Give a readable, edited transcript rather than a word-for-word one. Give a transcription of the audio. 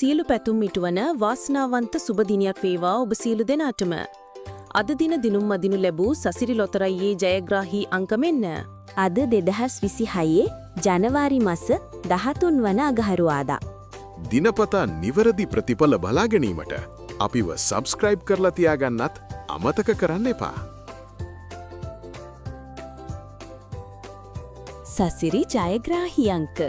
සියලු පැතුම් ඉටුවන වාසනාවන්ත සුබ දිනයක් වේවා ඔබ සියලු දෙනාටම. අද දින දිනුම් මදිනු ලැබූ සසිරි ලොතරැයියේ ජයග්‍රාහී අංක මෙන්න. අද 2026 ජනවාරි මස 13 වන අගහරුවාදා. දිනපතා නිවැරදි ප්‍රතිඵල බලා ගැනීමට අපිව සබ්ස්ක්‍රයිබ් කරලා තියාගන්නත් අමතක කරන්න එපා. සසිරි ජයග්‍රාහී අංක.